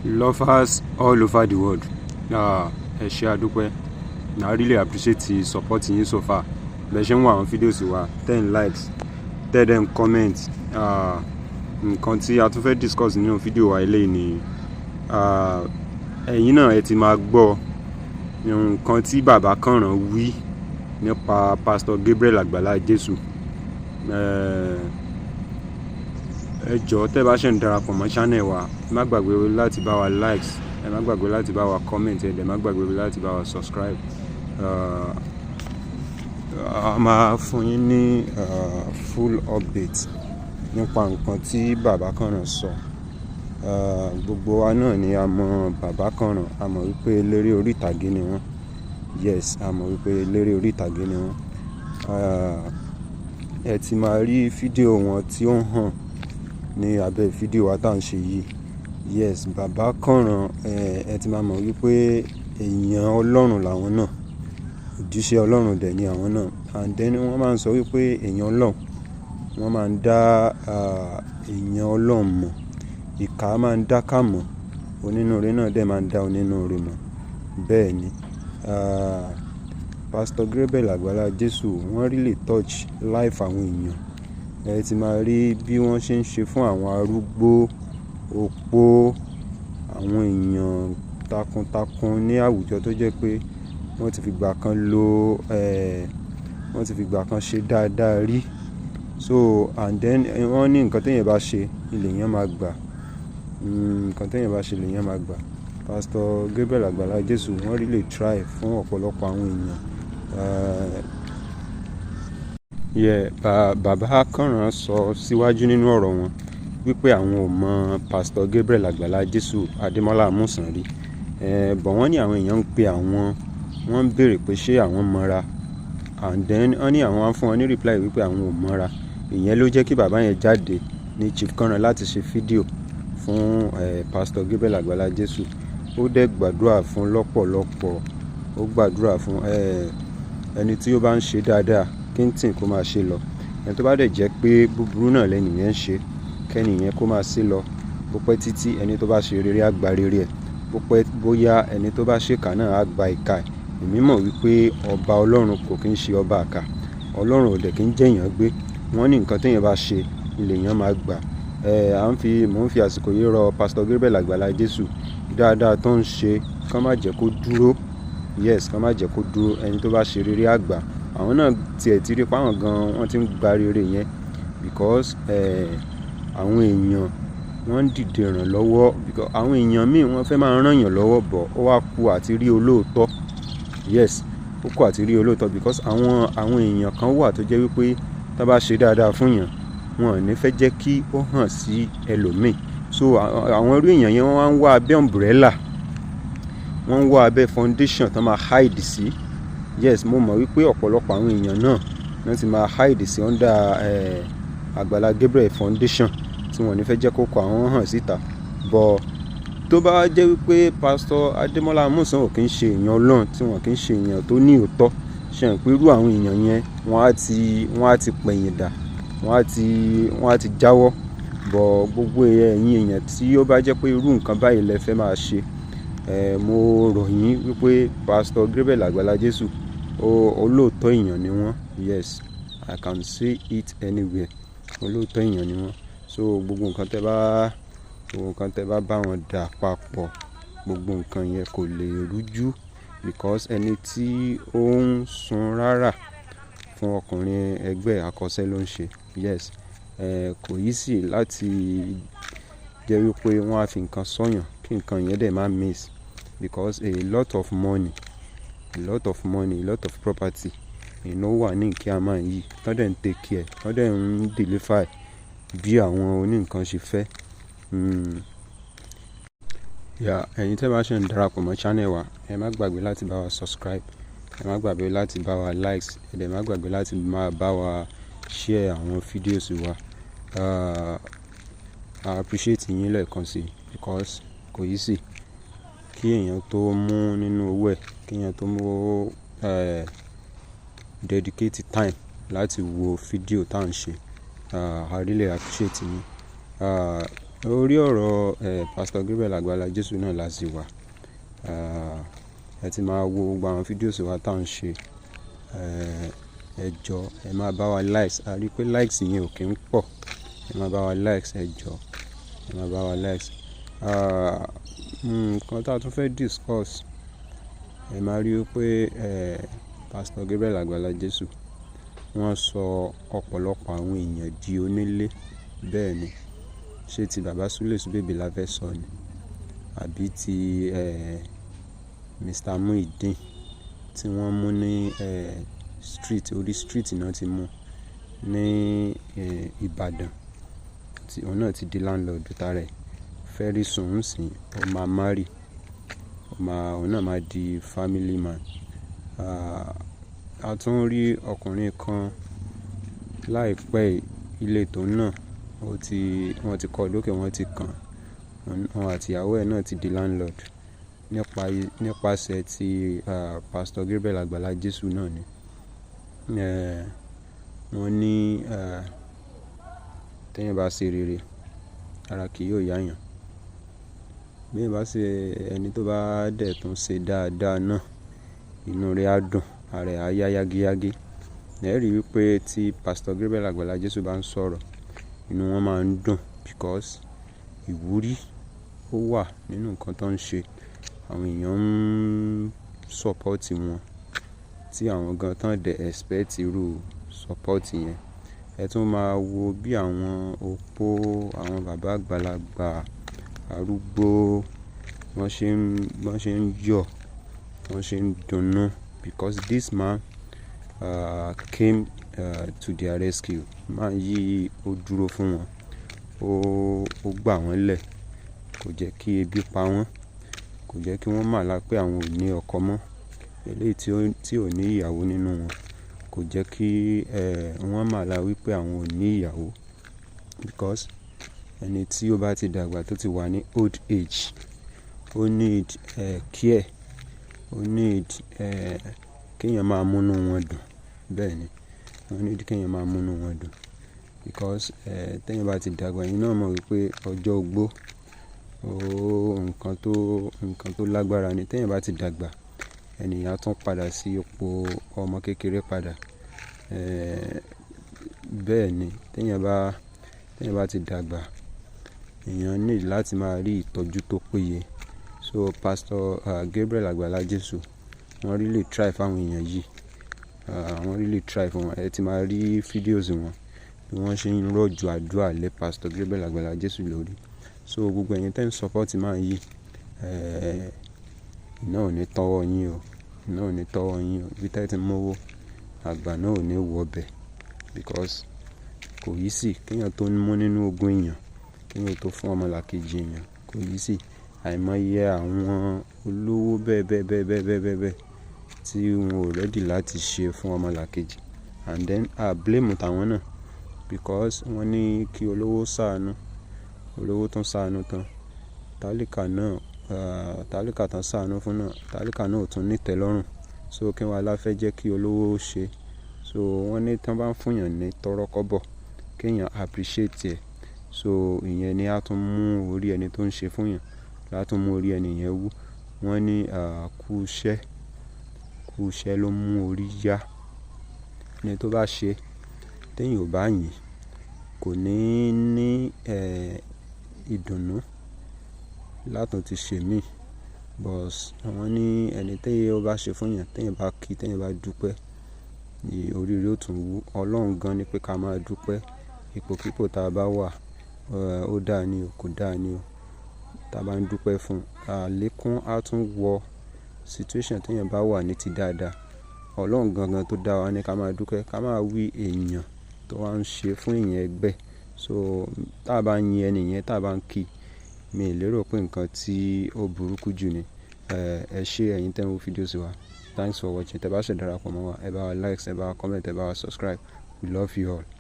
Lovers all over the world, ẹ ṣé, àdúpẹ́. I really appreciate the support yín so far. Bẹ́ẹ̀ ṣe ń wo àwọn videos wa, 10 likes, 10 comment. Nǹkan tí a tún fẹ́ discuss nínú fídíò wa eléyìí ni, ẹ̀yin náà ẹ ti máa gbọ́ nǹkan tí bàbá Kànràn wí nípa Pastor Gabriel Àgbàlá Jésù. Ẹ jọ̀ọ́, tẹ́ bá ṣe ń darapọ̀ mọ́ channel wa, ẹ má gbàgbé láti bá wa likes, ẹ má gbàgbé láti bá wa comment, ẹ dẹ̀ má gbàgbé láti bá wa subscribe. A máa fún yín ní full update nípa nǹkan tí bàbá Kànràn sọ. Gbogbo wa náà ni a mọ̀ bàbá Kànràn, a mọ̀ wípé eléré orí ìtàgé ni wọ́n. Yes, a mọ̀ wípé eléré orí ìtàgé ni wọ́n. Ẹ ti máa rí fídíò wọn tí ó ń hàn ní abẹ́ fídíò wa tá à ń ṣe yìí. Yes, bàbá Kànràn, ẹ ti máa mọ̀ wípé èèyàn Ọlọ́run làwọn náà, òjíṣẹ́ Ọlọ́run dẹ̀ ni àwọn náà. And then wọ́n máa ń sọ wípé èèyàn Ọlọ́run, wọ́n máa ń dá èèyàn Ọlọ́run mọ̀, ìkà máa ń dá ká mọ̀, onínúure náà dẹ̀ máa ń dá onínúure mọ̀. Bẹ́ẹ̀ ni, Pastor Gabriel Àgbàlá Jésù, wọ́n really touch life àwọn èèyàn. Ẹ ti máa rí bí wọ́n ṣe ń ṣe fún àwọn arúgbó, opó, àwọn èèyàn takuntakun ní àwùjọ tó jẹ́ pé wọ́n ti fi ìgbà kan lo, wọ́n ti fi ìgbà kan ṣe dáadáa rí. So and then wọ́n ní nǹkan tí èèyàn bá ṣe ni èèyàn máa gbà. Nǹkan tí èèyàn bá ṣe lèèyàn máa gbà. Pastor Gabriel Àgbàlá Jésù, wọ́n really try fún ọ̀pọ̀lọpọ̀ àwọn èèyàn. Yeah, bàbá Kànràn sọ síwájú nínú ọ̀rọ̀ wọn wípé àwọn ò mọ Pastor Gabriel Àgbàlá Jésù Adémọ́lá Amusan rí. But wọ́n ní àwọn èèyàn ń pe àwọn, wọ́n ń béèrè pé ṣé àwọn mọra. And then wọ́n ní àwọn á fún wọn ní reply wípé àwọn ò mọra. Ìyẹn ló jẹ́ kí bàbá yẹn jáde ní Chief Kànràn láti ṣe fídíò fún Pastor Gabriel Àgbàlá Jésù. Ó dẹ̀ gbàdúrà fún lọ́pọ̀lọpọ̀. Ó gbàdúrà fún ẹni tí ó bá ń ṣe dáadáa, kíntìn kó máa ṣe lọ. Ẹni tó bá dẹ̀ jẹ́ pé búburú náà lẹ́ni yẹn ń ṣe, kẹ́ni yẹn kó máa ṣe lọ. Bó pẹ́ títí, ẹni tó bá ṣe rere á gba rere ẹ̀. Bó pẹ́ bóyá, ẹni tó bá ṣèkà náà á gba ìkà ẹ̀. Èmi mọ̀ wípé ọba Ọlọ́run kò kín ṣe ọba ìkà. Ọlọ́run ò dẹ̀ kí ń jẹ́ èèyàn gbé. Wọ́n ní nǹkan tí èèyàn bá ṣe ni lèèyàn máa gbà. À ń fi, mò ń fi àsìkò yìí rọ Pastor Gabriel Àgbàlá Jésù, dáadáa tó ń ṣe, kí wọ́n má jẹ́ kó dúró. Yes, kí wọ́n má jẹ́ kó dúró. Ẹni tó bá ṣe rere á gbà. Àwọn náà tiẹ̀ ti rí pé àwọn gan wọ́n ti ń gba rere yẹn because àwọn èèyàn wọ́n ń dìde ìrànlọ́wọ́, because àwọn èèyàn míì wọ́n fẹ́ máa rán èèyàn lọ́wọ́ bọ̀, ó wá ku àti rí olóòótọ́. Yes, ó kù àti rí olóòótọ́ because àwọn èèyàn kan wà tó jẹ́ wípé tí wọ́n bá ṣe dáadáa fún èèyàn, wọn ò ní fẹ́ jẹ́ kí ó hàn sí ẹlòmíì. So àwọn irú èèyàn yẹn, wọ́n máa ń wá abẹ́ umbrella, wọ́n ń wá abẹ́ foundation tó máa hide sí. Yes, mo mọ̀ wípé ọ̀pọ̀lọpọ̀ àwọn èèyàn náà wọ́n ti máa hide sí under Àgbàlá Gabriel Foundation tí wọ́n ò ní fẹ́ jẹ́ kó kọ àwọn hàn síta. But tó bá jẹ́ wípé Pastor Adémọ́lá Amusan ò kí ń ṣe èèyàn Ọlọ́run, tí wọ́n kì í ṣe èèyàn tó ní òótọ́, ṣe hàn pé irú àwọn èèyàn yẹn wọ́n á ti pẹ̀yìn dà, wọ́n á ti jáwọ́. But gbogbo ẹ̀yin èèyàn tí ó bá jẹ́ pé irú nǹkan báyìí lẹ fẹ́ máa ṣe, mo rọ̀ yín wípé Pastor Gabriel Àgbàlá Jésù, olóòótọ́ èèyàn ni wọ́n. Yes, I can say it anywhere. Olóòótọ́ èèyàn ni wọ́n. So gbogbo nǹkan tẹ bá bá wọn dà papọ̀, gbogbo nǹkan yẹn kò lè rújú because ẹni tí ó ń sun rárá fún ọkùnrin ẹgbẹ́ akọṣẹ́ ló ń ṣe. Yes, kò easy láti jẹ́ wípé wọ́n á fi nǹkan sọ́yàn kí nǹkan yẹn dẹ̀ má miss because a lot of money, a lot of money, a lot of property ìná wà ní ìkíámà yìí, tán dẹ̀ ń take care, tán dẹ̀ ń deliver bí àwọn oní nǹkan ṣe fẹ́. Yeah, ẹ̀yin tí ẹ bá ṣe ń darapọ̀ mọ́ channel wa, ẹ má gbàgbé láti bá wa subscribe, ẹ má gbàgbé láti bá wa likes, ẹ dẹ̀ má gbàgbé láti máa bá wa share àwọn videos wa. I appreciate yín lẹ́ẹ̀kan sí because kò easy kí èèyàn tó mú nínú owó ẹ̀, kí èèyàn tó mú dedicate time láti wo fídíò tá ń ṣe. I really appreciate yín. Orí ọ̀rọ̀ Pastor Gabriel Àgbàlá Jésù náà la sì wà. Ẹ ti máa wo gbogbo àwọn videos wa tá à ń ṣe. Ẹ jọ̀ọ́, ẹ máa bá wa likes. A rí pé likes yẹn ò kí ń pọ̀. Ẹ máa bá wa likes, ẹ jọ̀ọ́, ẹ máa bá wa likes. Nǹkan tí a tún fẹ́ discuss, ẹ máa rí pé Pastor Gabriel Àgbàlá Jésù, wọ́n sọ ọ̀pọ̀lọpọ̀ àwọn èèyàn di onílé. Bẹ́ẹ̀ ni, ṣé ti bàbá Sule Suebebe la fẹ́ sọ ni? Àbí ti Mr. Muideen tí wọ́n mú ní street, orí street náà ti mú ní Ìbàdàn, tí òun náà ti di landlord tara ẹ̀. Very soon nsìn, ó máa marry, òun náà máa di family man. A tún rí ọkùnrin kan láìpẹ́, ilé tòun náà, wọ́n ti kọ́ lókè, wọ́n ti kàn. Òun àti ìyàwó ẹ̀ náà ti di landlord nípasẹ̀ ti Pastor Gabriel Àgbàlá Jésù náà ni. Wọ́n ní tí èèyàn bá ṣe rere, ara kì yóò yá èèyàn. Bí èèyàn bá ṣe, ẹni tó bá dẹ̀ tún ṣe dáadáa náà, inú rẹ̀ á dùn, ara ẹ̀ á yá yágíyágí. Ẹ rí i wípé tí Pastor Gabriel Àgbàlá Jésù bá ń sọ̀rọ̀, inú wọn máa ń dùn because ìwúrí ó wà nínú nǹkan tó ń ṣe. Àwọn èèyàn ń support wọn tí àwọn gan tán dẹ̀ expect irú support yẹn. Ẹ tún máa wo bí àwọn opó, àwọn bàbá àgbàlagbà, arúgbó, wọ́n ṣe ń yọ̀, wọ́n ṣe ń dunnú because this man came to their rescue. Man yìí, ó dúró fún wọn, ó gbà wọ́n lẹ̀, kò jẹ́ kí ebi pa wọ́n, kò jẹ́ kí wọ́n màlá pé àwọn ò ní ọkọ mọ́. Eléyìí tí ò ní ìyàwó nínú wọn, kò jẹ́ kí wọ́n màlá wípé àwọn ò ní ìyàwó because ẹni tí ó bá ti dàgbà, tó ti wà ní old age, ó need care, ó need kí èèyàn máa mú inú wọn dùn. Bẹ́ẹ̀ ni, wọ́n need kí èèyàn máa mú inú wọn dùn because tí èèyàn bá ti dàgbà, ẹ̀yin náà mọ̀ wípé ọjọ́ ogbó, ó nǹkan tó lágbára ni. Tí èèyàn bá ti dàgbà, ènìyàn á tún padà sí ipò ọmọ kékeré padà. Bẹ́ẹ̀ ni, tí èèyàn bá ti dàgbà, èèyàn need láti máa rí ìtọ́jú tó péye. So Pastor Gabriel Àgbàlá Jésù, wọ́n really try fún àwọn èèyàn yìí. Wọ́n really try fún wọn. Ẹ ti máa rí videos wọn bí wọ́n ṣe ń rọ̀jò àdúrà lé Pastor Gabriel Àgbàlá Jésù lórí. So gbogbo ẹ̀yin tí ẹ̀ ń support man yìí, iná ò ní tọ́wọ́ yín o, iná ò ní tọ́wọ́ yín o. Ibi tí ẹ ti ń mú owó, àgbà náà ò ní wọ bẹ̀ because kò easy kí èèyàn tó mú nínú ogún èèyàn, kí èèyàn tó fún ọmọlàkejì èèyàn, kò easy. Àìmọye àwọn olówó bẹ́ẹ̀ bẹ́ẹ̀ bẹ́ẹ̀ bẹ́ẹ̀ bẹ́ẹ̀ bẹ́ẹ̀ bẹ́ẹ̀ tí wọn ò ready láti ṣe fún ọmọlàkejì. And then a blame tàwọn náà because wọ́n ní kí olówó ṣàánú, olówó tún ṣàánú tán. Tálíkà náà, tálíkà tán ṣàánú fún náà, tálíkà náà ò tún ní ìtẹ́lọ́rùn. So kí wá la fẹ́ jẹ́ kí olówó ṣe? So wọ́n ní tí wọ́n bá ń fún èèyàn ní tọ́rọ́kọ́bọ̀, kí èèyàn appreciate ẹ̀. So ìyẹn ni á tún mú orí ẹni tó ń ṣe fún èèyàn, lá tún mú orí ẹni yẹn wú. Wọ́n ní kú iṣẹ́, kú iṣẹ́ ló mú orí yá. Ẹni tó bá ṣe, tí èèyàn ò bá yìn, kò ní ní ìdùnnú látun ti ṣe mí. But wọ́n ní ẹni tí ó bá ṣe fún èèyàn, tí èèyàn bá kí, tí èèyàn bá dúpẹ́, ní orí rẹ̀ ó tún wú. Ọlọ́run gan ní pé ká máa dúpẹ́. Ipòkípò tí a bá wà, ó dáa ní o, kò dáa ní o. Tí a bá ń dúpẹ́ fún, àlékún á tún wọ situation tí èèyàn bá wà ní ti dáadáa. Ọlọ́run gangan tó dá wa ní ká máa dúpẹ́, ká máa wí èèyàn tó wá ń ṣe fún èèyàn ẹgbẹ́. So tí a bá yin ẹni yẹn, tí a bá ń kí, mi ò lérò pé nǹkan tí ó burúkú jù ni. Ẹ ṣé ẹ̀yin tí ẹ̀ ń wo videos wa. Thanks for watching. Tẹ bá ṣe darapọ̀ mọ́ wa, ẹ bá wa likes, ẹ bá wa comment, ẹ bá wa subscribe. We love you all.